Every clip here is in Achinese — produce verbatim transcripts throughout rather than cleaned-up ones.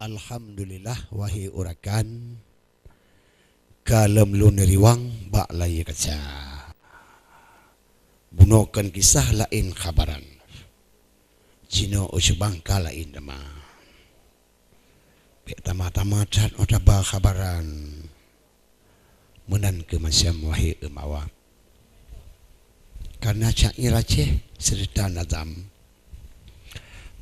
Alhamdulillah, wahé urakan, ka lom lôn riwang bak layie kaca. Bunoe kon kisah laén khabaran. Jinoe u Subang ka laén teuma. Bék tama-tama that oh taba khabaran. Meunan keuh macam wahé eumawa. Karena syair Aceh seureuta nazam,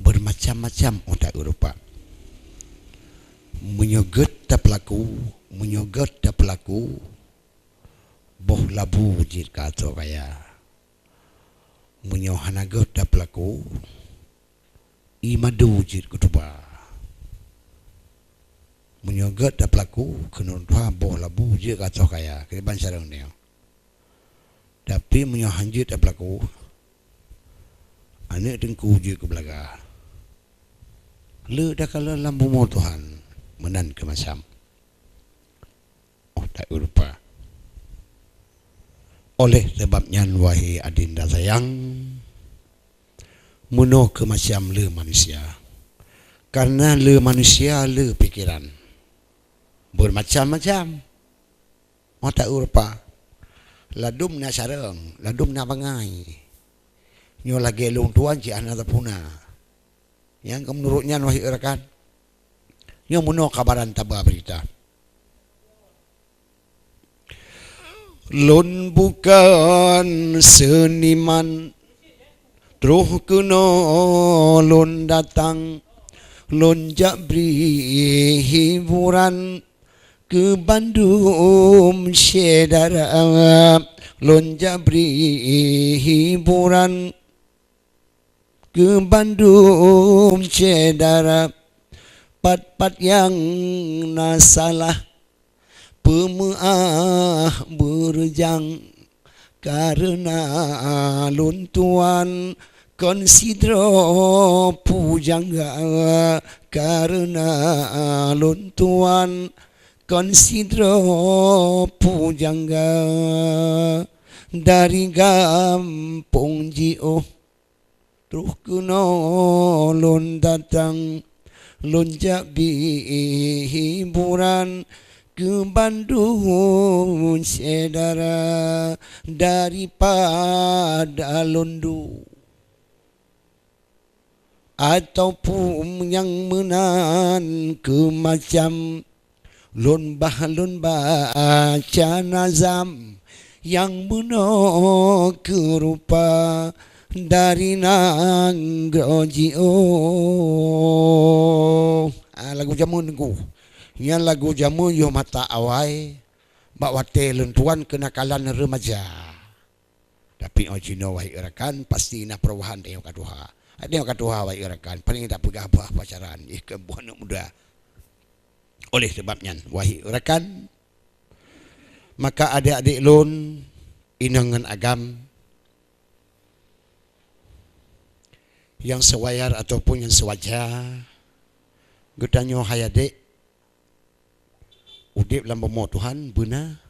beurmacam-macam oh ta-eu rupa. Meunyoe gét tapeulaku, meunyoe gét tapeulaku, boh labu jeuet keu asoe kaya. Meunyoe hana gét tapeulaku, ie madu jeuet keu tuba. Meunyoe gét tapeulaku, keuneuk tuha boh labu jeuet keu asoe kaya, keu ban sarong nyoe. Tapi meunyoe hanjeuet tapeulaku, aneuk teungku jeuet keu beulaga. Le takalon lam bumoe Tuhan, meunan keuh macam. Oh, ta-eu rupa. Oleh sabab nyan, wahé adinda sayang, meunoe keuh macam le manusia. Karena le manusia le pikeran. Beurmacam-macam. Oh, ta-eu rupa. Ladôm na sarong, ladôm na bangai. Nyoe lagée lôn tuan cit hana tapuna. Nyang keuh meunurot nyan, wahé urakan. Nyoe meunoe khabaran taba beurita. Lôn bukon seuniman, troh keunoe lôn datang, lôn jak bri hiburan keu bandum syedara, lôn jak bri hiburan keu bandum syedara, pat-pat nyang na salah, peumeu'ah beureujang, kareuna lôn tuan kon sidroe pujangga, kareuna lôn tuan kon sidroe pujangga dari gampông jiôh. Troh keunoe lôn datang, lôn jak bri hiburan keu bandum syedara daripada lôn duek. Ataupun nyang meunan keu macam lôn bah lôn baca nazam nyang meunoe keu rupa dari nanggroe jiôh. Ah, lagu jameun Teungku. Nyan lagu jameun yoh mata awai bak watée lôn tuan keunakalan remaja. Tapi óh jinoe wahé urakan, pasti na perubahan tanyoe ka tuha. Tanyoe ka tuha wahé urakan, paléng tapeugah bah pacaran jih keu buah aneuk muda. Oleh sabab nyan, wahé urakan, maka adék-adék lôn, inong ngon agam, nyang sewayar ataupun nyang sewaja, geutanyoe hai adék, udeb lam bumoe Tuhan beuna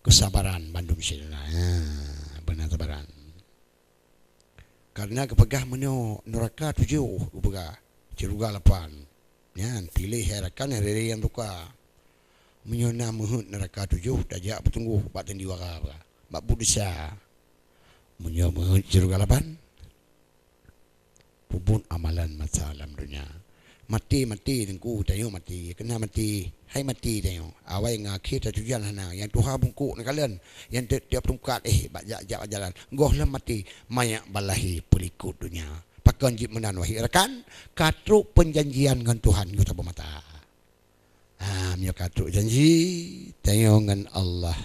keusabaran bandum syedara. Ha, beuna sabaran. Karena geupeugah meunyoe nuraka tujoh, geupeugah syeuruga lapan. Nyan piléh hai rakan, hai nyang tuka. Meunyoe na meuheuet nuraka tujoh, tajak peuteunggôh bak teundiwara, bak buet desya. Meunyoe meuheuet syeuruga lapan, peubuet amalan masa lam donya. Maté, maté Teungku, tanyoe maté. Keunan maté, hai maté tanyoe. Awai ngon akhé tatujuan hana. Nyang tuha bungkôk neukalon, nyang tiep-tiep tungkat, eh, bak jak-jak jalan. Gohlom maté, manyak ban lahé peulikot donya. Pakon jeuet meunan, wahé rakan? Ka trok peujanjian ngon Tuhan, nyoe saboh mata. Ha, meunyoe ka trok janji, tanyoe ngon Allah.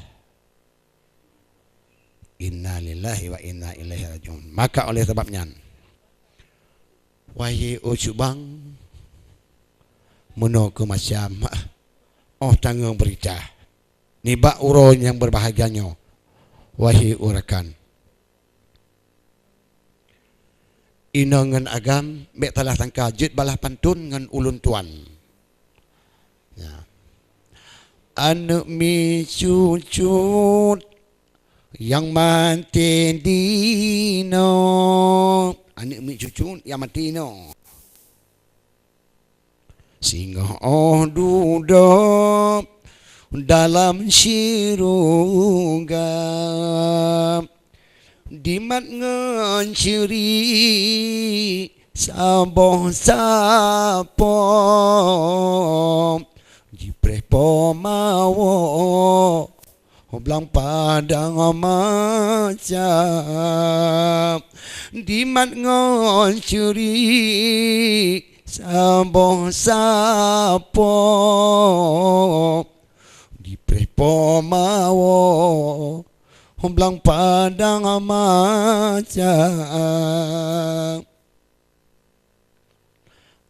Innalillahi wa inna ilaihi rajiun. Maka oleh sabab nyan, wahé u Subang, meunoe keuh macam, óh tangieng beurita nibak uroe nyang beubahgia nyoe, wahé u rakan. Inong ngon agam, bék salah sangka, jeuet balaih pantôn ngon ulôn tuan. Ya. Aneuk miet cucut nyang maté dinoe. Aneuk miet cucut nyang maté dinoe. Singoh óh dudoe dalam syeuruga, dimat ngon ceuri saboh sapo, jipreh Po Ma woe blang padang maca, dimat ngon ceuri saboh sapo, jipreh Po Ma woe blang padang maca.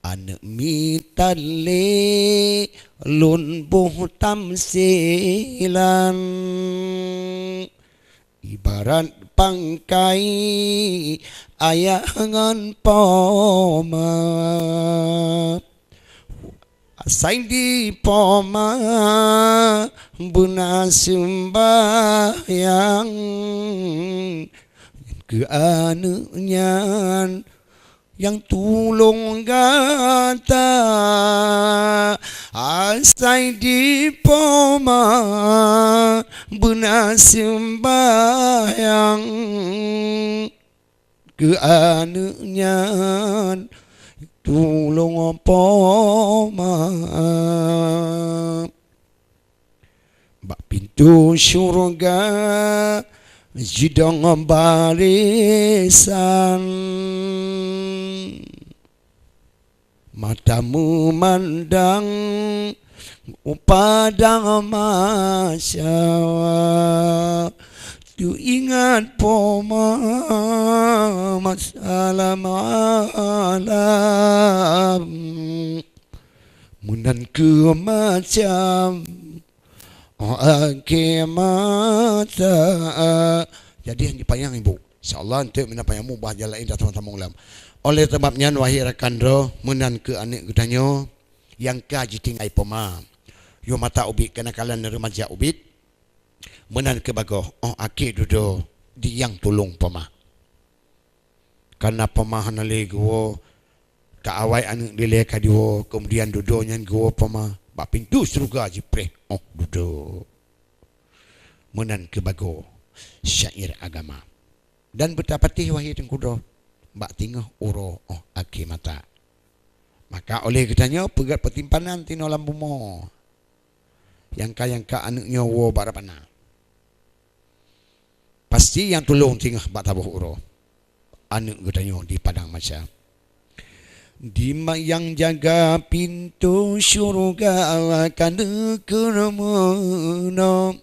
Aneuëk miet lé lôn boh tamsilan, ibarat pangkai ayah ngon Po Ma. Asai di Po Ma beuna seumbahyang keu aneuëk nyan nyang tulông gata. Asai di Po Ma beuna seumbahyang keu aneuëk nyan, tulông Po Ma. Bak pintoe syeuruga jidong barésan, mata meumandang u padang masyarakat. Teuingat Po Ma masa lam alam, meunan keu macam akhé masa. Jadi, hana panyang, Ibu. Insya Allah, enteuk meunan panyang mu bah jalan indah teman-teman ulam. Oleh sebab nyan, wahai rakan droe, meunan keu aneuëk geutanyoe nyang ka jitinggai Po Ma. Yoh mata ubit keunakalon remaja ubit, meunan keu bagoe, óh akhé dudoe di nyang tulông Po Ma. Kareuna Po Ma hana lé geuwoe, ka awai aneuëk dilée ka jiwoe, keumudian dudoe nyan geuwoe Po Ma, bak pintoe syeuruga jipreh óh dudoe. Meunan keu bagoe syair agama. Dan beutapatéh wahé teungku droe, bak teungoh uroe óh akhé masa. Maka oleh geutanyoe peugét peusimpanan sinoe lam bumoe, nyang ka-nyang ka aneuëk nyoe woe bak Rabbana. Pasti nyang tulông singoh bak saboh uroe aneuëk geutanyoe di padang masyarakat. Di ma-, nyang jaga pintoe syeuruga ka neukheun meunoe,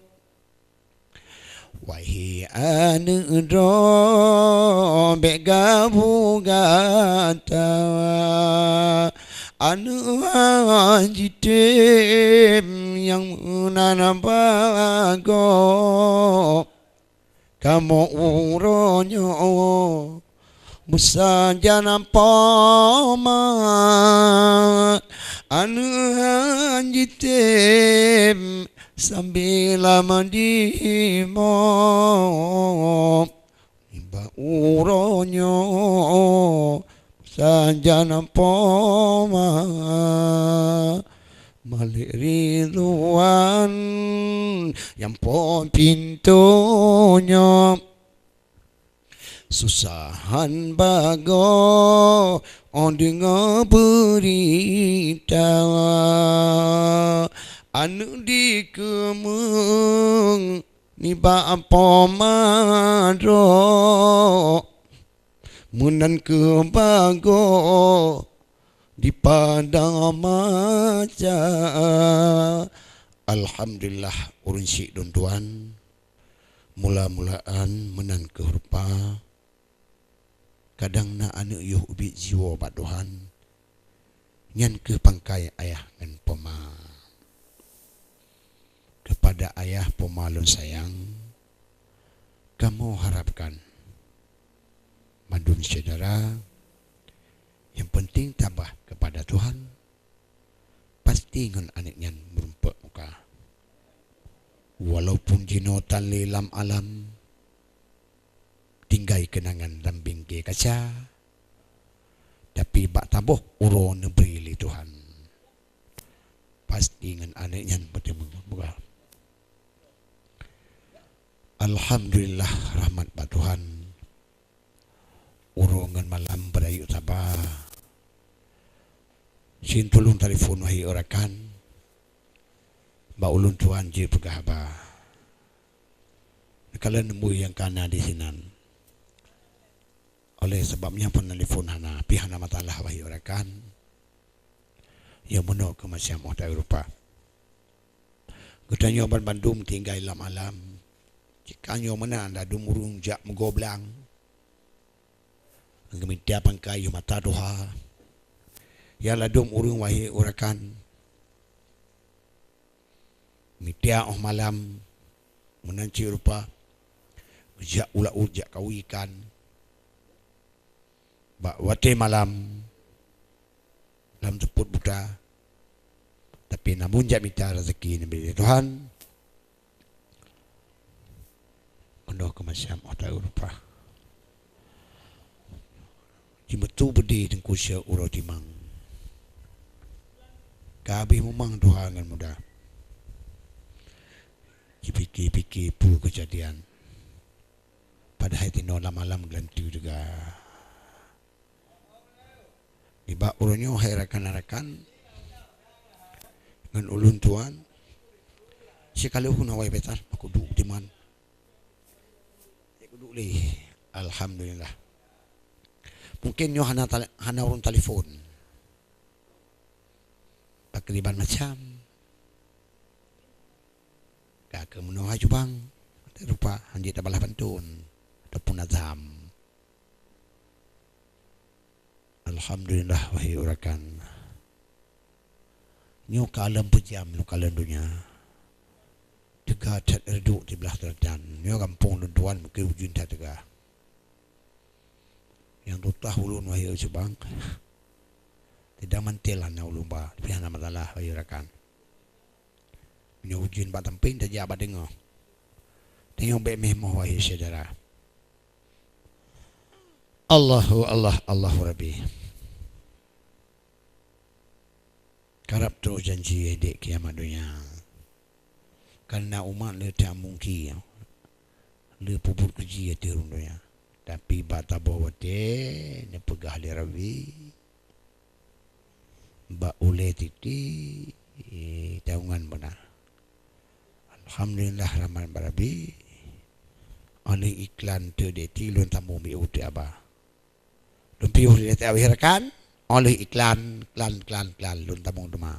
wahé aneuëk droe, bék gabu gata, aneuëk han jitem nyang meunan bagoe. Kamoe uroe nyoe meusajan Po Ma, aneuëk han jitem sambilan meudimoe. Nibak uroe nyoe sajan Po Ma, Malik Ridwan nyang po pintoe nyoe. Susah han bagoe óh deungoe beurita, aneuëk dikeumeung nibak Po Ma droe. Meunan keuh bagoe di padang maca. Alhamdulillah, ureuëng syik lôn tuan. Mula-mulaan meunan keuh rupa. Kadang na aneuëk yoh ubit jiwoe bak Tuhan. Nyan keuh pangkai ayah ngon Po Ma. Keupada ayah Po Ma lôn sayang, kamoe harapkan mandum syedara nyang peunteng tabah keupada Tuhan, pasti ngon aneuëk nyan meurumpok muka. Walaupun jinoe tan lé lam alam, tinggai keunangan lam bingke kaca, tapi bak saboh uroe neubri lé Tuhan. Ingat aneuk nyan beuteumeung buka. Alhamdulillah, rahmat bak Tuhan. Uroe ngon malam beurayeuk saba. Sintulung telepon wahai rakan. Bak ulôn tuan jeuet peugah haba. Neukalon neumui nyang kana di sinan. Oleh sabab nyan pun telepon hana, pih hana masalah wahai rakan. Ya meunoe keu macam oh taeu rupa. Geutanyoe banmandum tinggai lam alam. Jika nyoe meunan ladum ureuëng jak meugoe blang. Geumita pangkai yoh mata tuha. Ya ladum ureuëng wahai rakan. Mita oh malam. Meunan cit rupa. Jak u laôt jak kawi ikan. Bak watée malam lam teupot buta, tapi namun jak mita rezeki neubri lé Tuhan. Keunoe keumasam oh taeu rupa. Jimeuteu beudé teungku syeururoe timang. Ka habéh mumang tuha ngon muda. Jipike-pike peue keujadian. Padahai tinoe lam alam geulanteue teuga. Nibak uroe nyoe hai rakan-rakan ngon ulôn tuan, sikaleuh na wai betas meukudu diman. Kudu lé. Alhamdulillah. Mungkin nyoe hana tale-, hana ureuëng telepon. Pakriban macam. Ka keu meunoe hai cubang. Rupa hanjeuet tabalah pantun ataupun azam. Alhamdulillah wahai rakan. Nyoe ka lom peujam nyoe ka lom donya. Teuga that reudok siblah teuratan. Nyoe gampông lôn tuan mungken ujeuen that teuga. Nyang tutah ulôn wahai cubang. Tidak mantel hana ulôn ba, tapi hana masalah wahai rakan. Meunyoe ujeuen bak tampéng tajak bak deungoe. Tanyoe bék méh moh wahai syedara. Allahu Allah, Allahu Rabbi. Karab troh janji dek kiamat donya. Karena umat le tamungki, le peubuet keji ateueh ureuëng donya. Tapi bak taboh watée neupeugah lé Rabbi, bak ulée titi taungan beuna. Alhamdulillah rahmat bak Rabbi. Oleh iklan teudeti lôn tamong biu teu aba. Lôn piôh di atas wahai rakan. Oleh iklan, klan, klan, klan lôn tamong teuma.